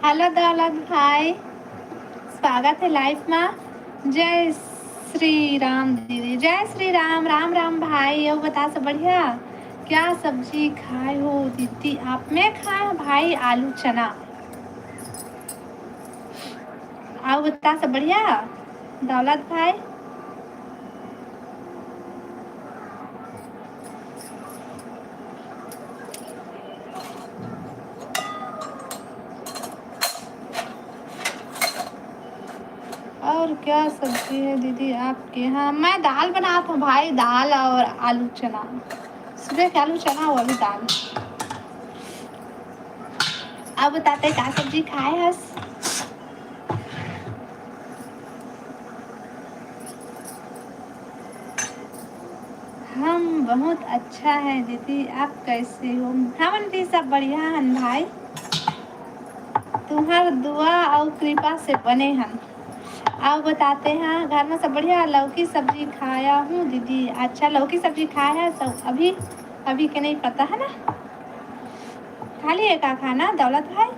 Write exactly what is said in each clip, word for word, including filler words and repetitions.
Hello दौलत भाई, स्वागत है लाइव मा। जय श्री राम दीदी, जय श्री राम। राम राम भाई, अउ बता सब बढ़िया? क्या सब्जी खाए हो दीदी आप? मैं खाए हूँ भाई आलू चना। अउ बता सब बढ़िया दौलत भाई? और क्या सब्जी है दीदी आपके यहाँ? मैं दाल बनात हूँ भाई, दाल और आलू चना। सुबह के आलू चना, वो अभी दाल। अब बताते का सब्जी खाए हस? हम बहुत अच्छा है दीदी, आप कैसे हो? हमन भी सब बढ़िया हन भाई, तुम्हार दुआ और कृपा से बने हन। अउ बताते हैं, घर में सब बढ़िया? लौकी सब्जी खाया हूँ दीदी। अच्छा, लौकी सब्जी खाया है सब? अभी, अभी के नहीं पता है ना, खाली एक आखा ना दौलत भाई।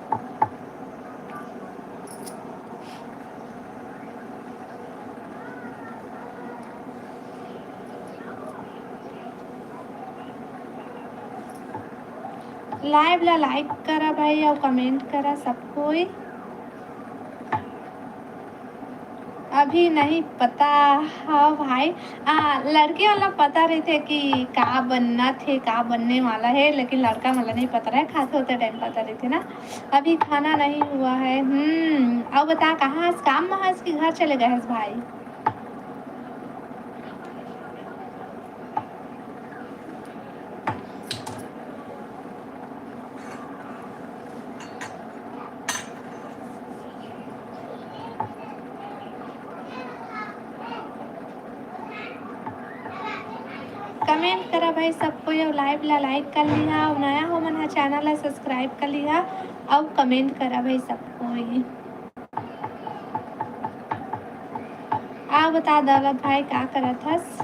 लाइव ला लाइक करा भाई, अउ कमेंट करा सब कोई। अभी नहीं पता। हाँ भाई, आ, लड़की वाला पता रहिथे कि का बनना थे, का बनने वाला है, लेकिन लड़का वाला नहीं पता रहे, खाते होते टाइम पता रहिथे ना। अभी खाना नहीं हुआ है। हम्म, अब बता, कहाँ हस? काम में हस कि घर चले गए हस भाई? कमेंट करा भाई सब कोई, अउ लाइव ला लाइक कर लिहा, अउ नया हो मन हा चैनल ला सब्सक्राइब कर लिहा, अउ कमेंट करा भाई सब कोई। आ बता दौलत भाई, का करत हस?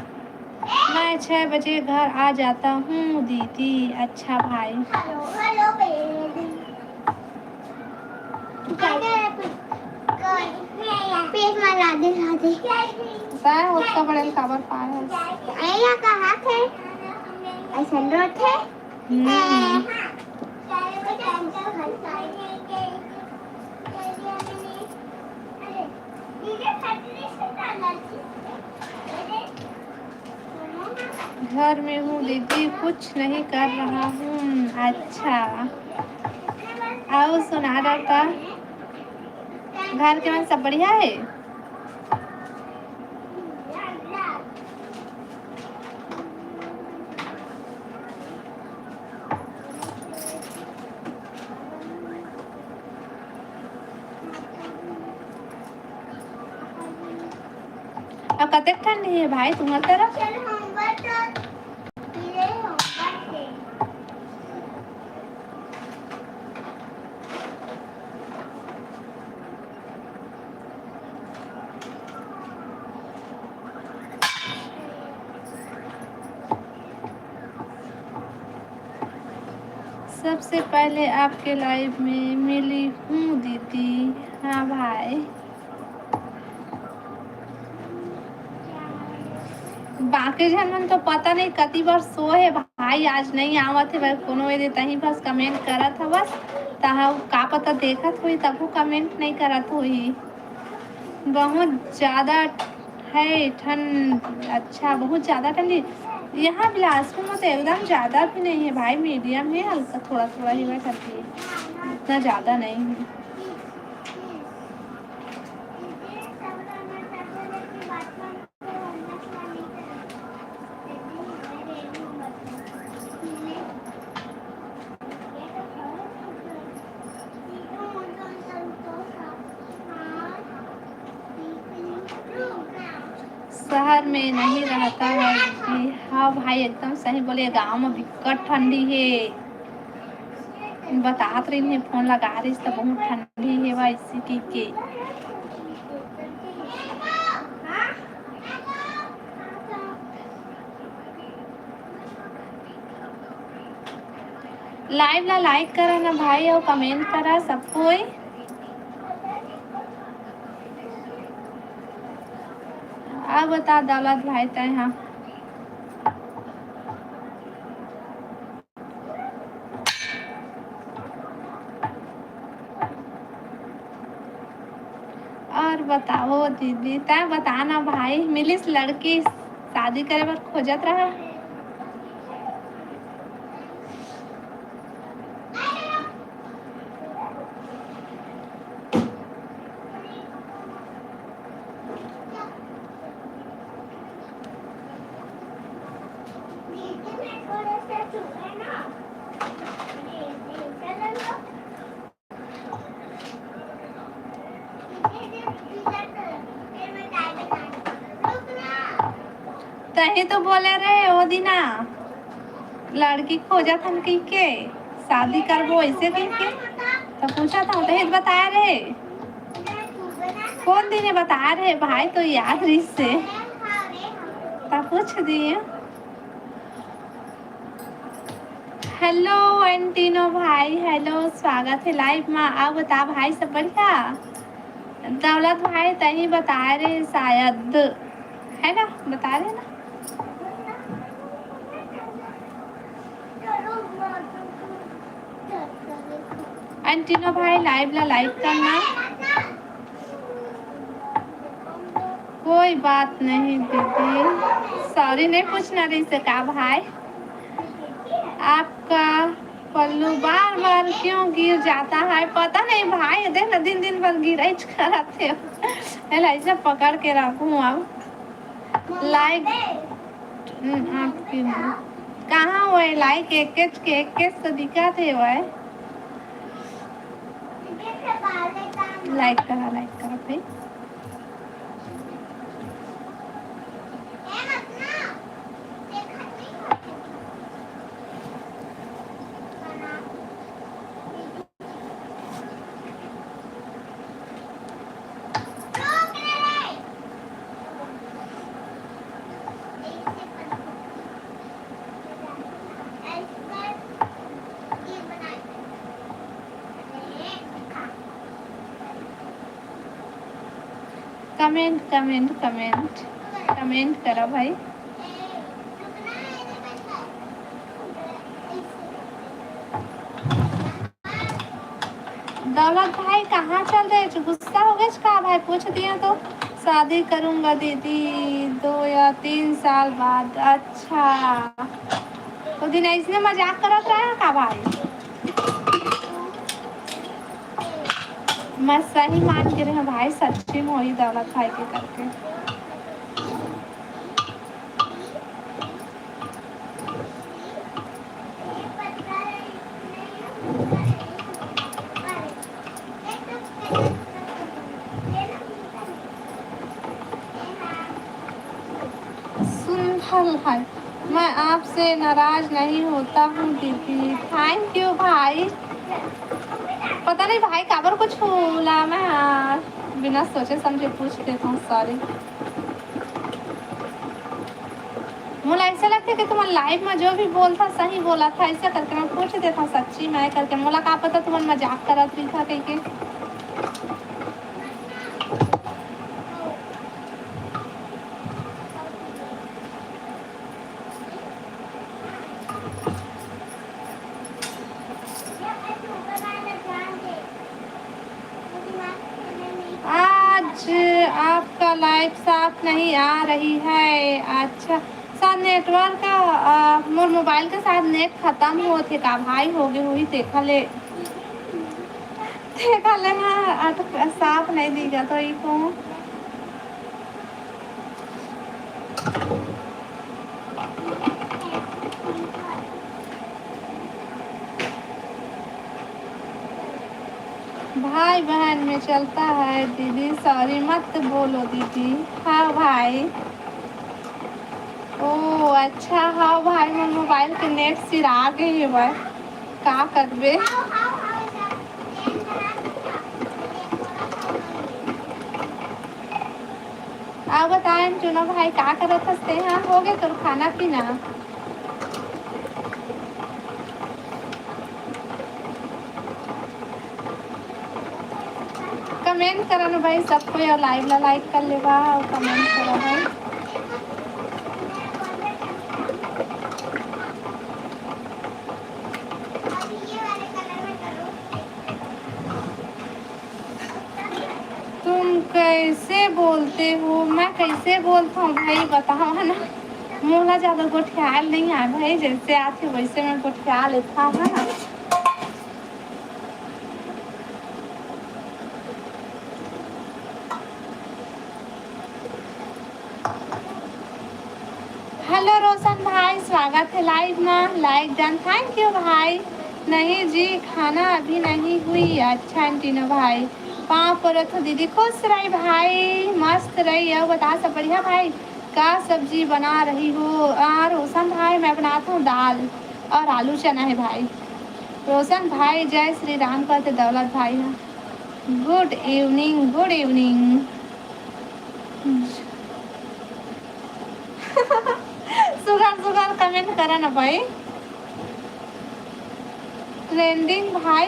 मैं छह बजे घर आ जाता हूँ दीदी। अच्छा भाई। पेट में राधे राधे। बताए, ओतका बड़े ल काबर पाए हस? अइया कहाँ थे? अइसन रोथे। हम्म। घर में हूँ दीदी, कुछ नहीं कर रहा हूँ। अच्छा, अउ सुना दौलत, घर के मन सब बढ़िया है? अब कतेक ठंडी है भाई तुम्हार तरफ? सबसे पहले आपके लाइव में मिली हूँ दीदी। हाँ भाई, बाकी झन मन तो पता नहीं कति बार सो हे भाई, आज नहीं आवत हे भाई, कोनो एदे तहीं बस कमेंट करत हवस, तहाँ का पता देखत होही तभो कमेंट नहीं करत होही। बहुत ज़्यादा है ठंड। अच्छा, बहुत ज़्यादा ठंडी। यहाँ बिलासपुर में तो एकदम ज़्यादा भी नहीं है भाई, मीडियम है, हल्का थोड़ा थोड़ा ही ठंडी है, इतना ज़्यादा नहीं है। शहर में नहीं रहता है जी। हाँ भाई, एकदम सही बोले, गाँव में बिकट ठंडी है। बतात रहिन हे, फोन लगा रहिस त बहुत ठंडी हे वइसे कहिके। लाइव ला लाइक करा ना भाई, अउ कमेंट करा सब कोई। अब बता दौलत भाई तय हा। और बताओ दीदी, तय बता ना भाई, मिलिस लड़की शादी करे बर खोजत रहा? तही तो बोले रहे ओ दिना, लड़की खोजत हन कहिके, शादी करबो ऐसे कहिके। तो पूछा था, तही तो बताया रहे। कौन दिन ये बताया रहे भाई, तो याद रही से। तो पूछ दिए। हेलो एंटीनो भाई, हेलो, स्वागत है लाइव में। आओ बता भाई, सब बढ़िया? दौलत भाई तही बता रहे शायद, है ना, बता रहे ना। एंटीनो भाई लाइव ला लाइक करना। कोई बात नहीं दीदी, सॉरी नहीं पूछना रही से का भाई। आपका पल्लू बार बार क्यों गिर जाता है, पता नहीं भाई, देख ना दिन दिन भर गिरच करत हे। एला ऐसे पकड़ के रखूं अब। लाइक, हम्म, आपकी नहीं। कहाँ हुए लाइक? एक के, एक के तो दिखा थे हुए। लाइक करा, लाइक करा भाई। कमेंट, कमेंट, कमेंट, कमेंट करा भाई। दौलत भाई कहाँ चल रहे? गुस्सा हो गए का भाई? पूछ दिया तो। शादी करूंगा दीदी दो या तीन साल बाद। अच्छा, तो दिन ऐसने मजाक करत रहा का भाई? मैं सही मान के रहे भाई, सच्ची में वही दौलत भाई के करके। सुंदर है, मैं आपसे नाराज नहीं होता हूँ दीदी। थैंक यू भाई। पता नहीं भाई काबर कुछ होला, मैं बिना सोचे समझे पूछ देता हूँ, सॉरी। मोला ऐसा लगता है कि तुमन लाइव में जो भी बोलता सही बोला था, ऐसा करके मैं पूछ देता हूँ सच्ची में करके। मोला का पता तुमन मजाक करत भी था कह के। आज आपका लाइव साफ नहीं आ रही है। अच्छा, शायद नेटवर्क का, आ, मोर मोबाइल के शायद नेट खत्म होत हे का भाई, हो गए हुई, देखा ले, देखा ले ना, अट-, साफ नहीं दिखा तो ई को। भाई बहन में चलता है दीदी, सॉरी मत बोलो दीदी। हाँ भाई। ओ अच्छा, हाँ भाई, मोर मोबाइल के नेट सिरा गए हे भाई, का करबे। अउ बता एंटीनो भाई, का करत हस तेहा? हो गे तोर खाना पीना? कमेंट करा ना भाई, सब कोई और live ला like कर लेवा और comment करा भाई। तुम कैसे बोलते हो? मैं कैसे बोलता हूँ भाई, बताओ ना। मोला ज्यादा गोठियाल नहीं आए भाई, जैसे आथे वैसे मैं गोठिया लेता हूँ ना। हेलो रोशन भाई, स्वागत है live में। Like done, thank you भाई। नहीं जी, खाना अभी नहीं हुई। अच्छा एंटीनो भाई, पाँव परत हो दीदी, खुश रही भाई, मस्त रही। और बता, सब बढ़िया भाई? का सब्जी बना रही हो? आ, रोशन भाई, मैं बनाता हूँ दाल और आलू चना है भाई। रोशन भाई, जय श्री राम कहते दौलत भाई है। Good evening, good evening। सुघर सुघर comment करा ना भाई। Trending भाई।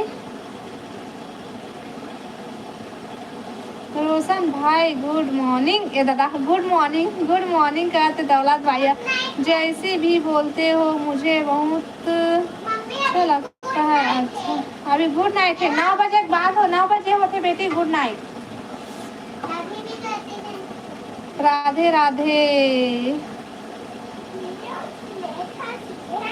रोशन भाई good morning। ए दादा, good morning, good morning कहते दौलत भैया। जैसे भी बोलते हो, मुझे बहुत अच्छा लगता है। अच्छा, अभी good night है, नौ बजे के बाद हो, नौ बजे होते बेटी, good night। राधे राधे।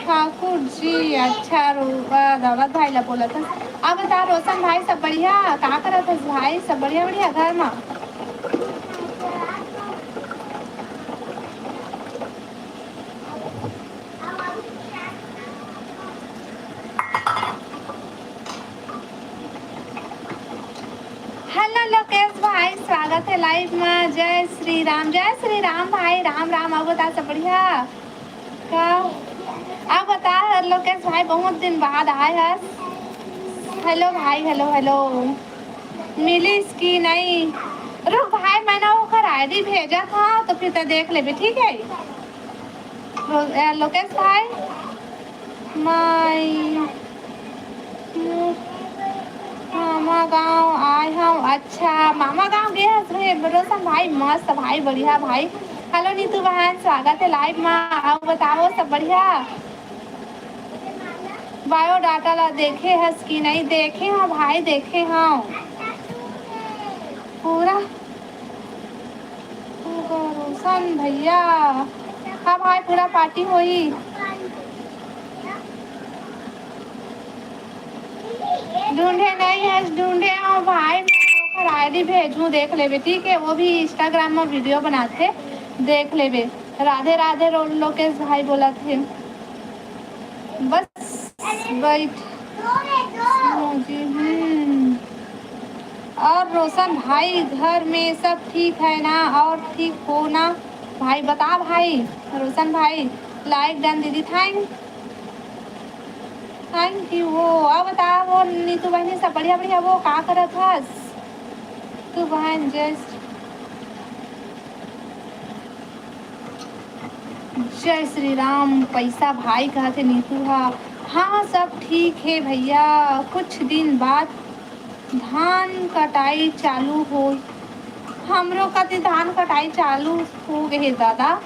ठाकुर जी, अच्छा रो-, आ, दौलत भाई ला बोलत हस। अब बता रोशन भाई, सब बढ़िया? का करत हस भाई, सब बढ़िया, बढ़िया घर मा? हेलो लोकेश भाई, स्वागत है live मा। जय श्री राम, जय श्री राम भाई, राम राम। अब बता, सब बढ़िया का? अब बता लोकेश भाई, बहुत दिन बाद आए हस। हेलो भाई, हेलो हेलो। मिलिस कि नहीं? रुक भाई, मैं ना ओकर ID भेजत हँव, तो फिर तैं देख लेबे, ठीक है? रो-, ए, लोकेश भाई, मैं मामा गाँव आए हँव। अच्छा, मामा गाँव गे हस रे रोशन भाई? मस्त भाई, बढ़िया भाई। हेलो नीतू बहन, स्वागत है live मा। अउ बताओ, सब बढ़िया? Biodata ला देखे हस कि नहीं? देखे हँव भाई, देखे हँव पूरा। रोशन भैया, हाँ भाई, पूरा party होही। ढूंढे नहीं है, ढूंढे हँव भाई, मैं ओकर ID भेजहूँ, देख लेबे, ठीक है? वो भी Instagram में video बनाथे, देख लेबे। राधे राधे रो-, लोकेश भाई बोलत हे। बस बैठ। हम्म। और रोशन भाई, घर में सब ठीक है ना? और ठीक हो ना भाई? बता भाई, रोशन भाई, like done दीदी, thank, thank you। वो अब बता, वो नीतू बहनी, सब बढ़िया बढ़िया, वो का करत हस तू बहन? Just जय श्री राम। पैसा भाई कहत हे नीतू हा। हाँ, सब ठीक हे भैया, कुछ दिन बाद धान कटाई चालू हो। हमरो कति धान कटाई चालू हो गए हे दादा।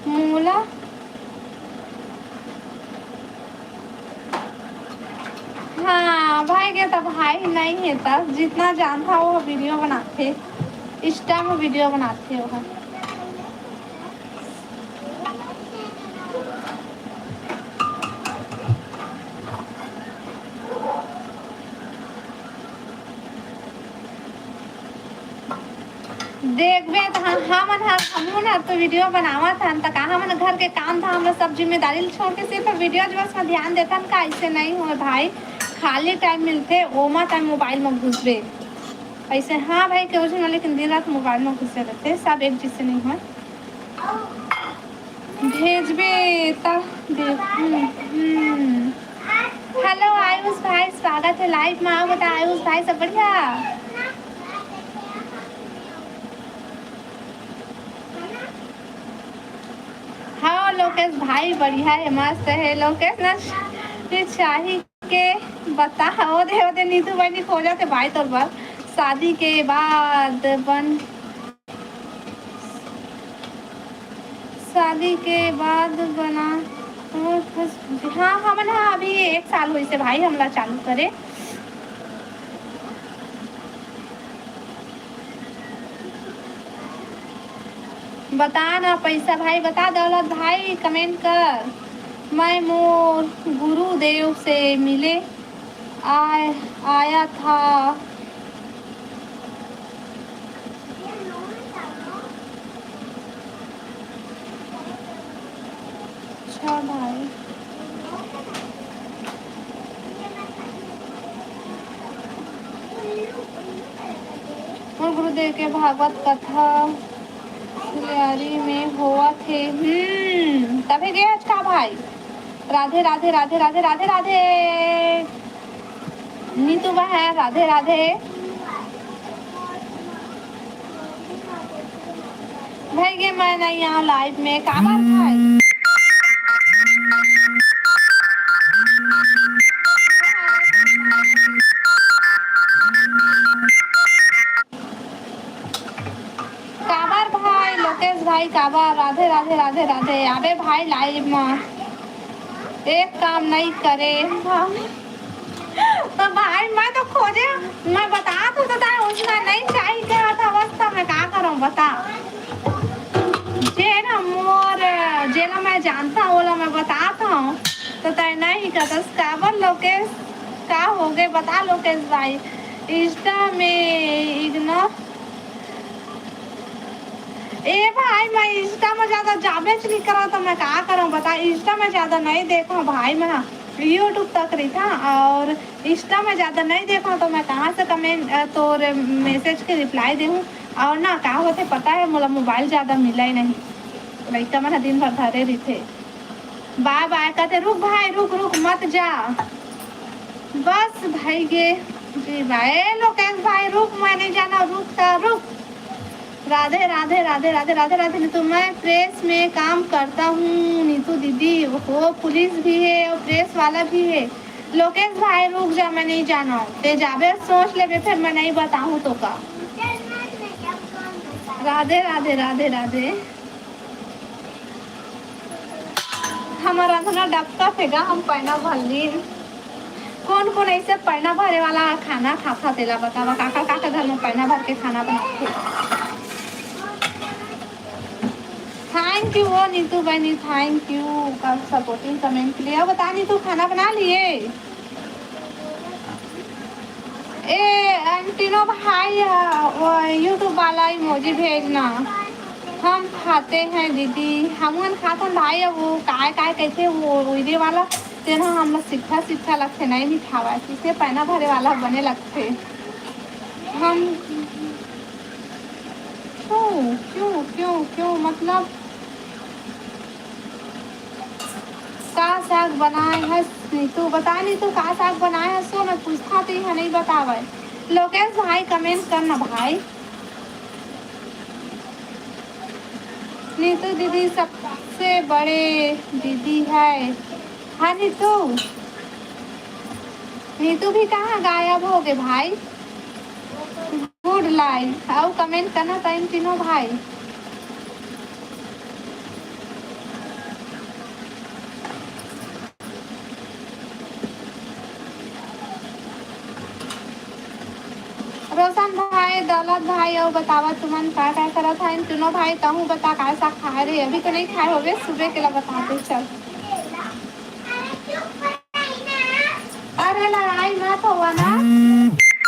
मोला हाँ, भाई के त भाई नहीं हे, त जितना जानता वो video बनाथे, Insta में video बनाथे वो। देखबे त हम, हमन ह, हमन ह तो video बनावत हन, त का हमन घर के काम धाम ला, सब जिम्मेदारी ला छोड़ के सिर्फ video जबस में ध्यान देथन का? ऐसे नहीं होय भाई, खाली time मिलथे, ओमा time mobile में घुसबे। ऐसे हाँ भाई, केहू झन, लेकिन दिन रात mobile में घुसे रहथे, सब एक जैसे नहीं होय। भेजबे त दे। हम्म, हम्म। Hello आयुष भाई, स्वागत है live में। अउ बता आयुष भाई, सब बढ़िया? हाँ लोकेश भाई, बढ़िया है, मस्त है लोकेश ना। ये चाही के बता, ओ दे, ओ दे, नीतू बहनी खोजत हे भाई तोर बर। शादी के बाद बन शादी के बाद बना। हाँ, हमन ह अभी एक साल होइसे भाई, हमला चालू करे। बता ना पैसा भाई, बता दौलत भाई, कमेंट कर। मैं मोर गुरुदेव से मिले आय, आया था। अच्छा भाई, मोर गुरुदेव के भागवत कथा सिलहरी में होवत हे। हम्म, तभे गे हच का भाई? राधे राधे राधे राधे राधे राधे। नीतू बहन, राधे राधे। भाई गे, मैं नहीं आऊँ लाइव में, काबर भाई? काबर भाई, लोकेश भाई, काबर? राधे राधे राधे राधे। आबे भाई लाइव में, एक काम नहीं करे। तो भाई, मैं तो खोजे, मैं बतात हूँ, तो तैं उठना नहीं चाहिए, क्या था अवस्था में, का करूँ, बता। जेन मोर, जेला मैं जानता हूँ, ओला मैं बतात हूँ, तो तैं नहीं कहता। काबर लोकेश, का हो गए, बता लोकेश भाई। इंस्टा में इग्नोर ए भाई, मैं इंस्टा में ज्यादा जाबेच नहीं करा, तो मैं का करूँ बता। इंस्टा में ज्यादा नहीं देखा भाई, मैं YouTube तक रही था और इंस्टा में ज्यादा नहीं देखा, तो मैं कहाँ से कमेंट, अ, तोर मैसेज के रिप्लाई देहूँ। और ना का होते पता है, मोला मोबाइल ज्यादा मिला ही नहीं, लइका मन ह दिन भर धरे रहिथे। बाय बाय कहते, रुक भाई, रुक रुक, मत जा। बस भाई गे जी भाई, ए लोकेश भाई, रुक, मैं नहीं जाना, रुक ता, रुक। राधे राधे राधे राधे राधे राधे। नीतू, मैं प्रेस में काम करता हूँ नीतू दीदी। वो पुलिस भी है और प्रेस वाला भी है। लोकेश भाई, रुक जा, मैं नहीं जाना हूँ। ते जाबे, सोच लेबे, फिर मैं नहीं बताऊँ तो का। राधे राधे राधे राधे। हमर अंधना डबका थे गा, हम पैना भर लीन। कौन कौन ऐसे पैना भरे वाला खाना खाता, तेला बतावा। काका काका घर में पैना भर के खाना बनाते। थैंक यू ओ नीतू बहनी, थैंक यू का सपोर्टिंग कमेंट के लिए। अब बता नीतू, खाना बना लिए? ए एंटिनो भाई, अ, वो YouTube वाला इमोजी भेजना। हम खाते हैं दीदी, हमन खाथन भाई। अब वो काय काय कहते, वो उइदे वाला, तेना हमला सिक्खा सिक्खा लगथे, नहीं मिठावा, किसे पैना भरे वाला बने लगथे। हम क्यों, क्यों, क्यों, क्यों, मतलब का साग बनाए हस नीतू? बता नीतू, का साग बनाए हस? तो मैं पूछता तो इहाँ नहीं बतावे। लोकेश भाई कमेंट करना भाई। नीतू दीदी सबसे बड़े दीदी है। हाँ नीतू, नीतू भी कहाँ गायब हो गए भाई? गुड लाइक अउ कमेंट करना टाइम तीनों भाई। रोशन भाई, दौलत भाई, अउ बतावा तुमन का का करत हन? तीनों भाई, तहूँ बता, काय साग खाए रहे? अभी तो नहीं खाए होवे, सुबह के ला बता दे। चल, अरे लड़ाई मत होवा ना।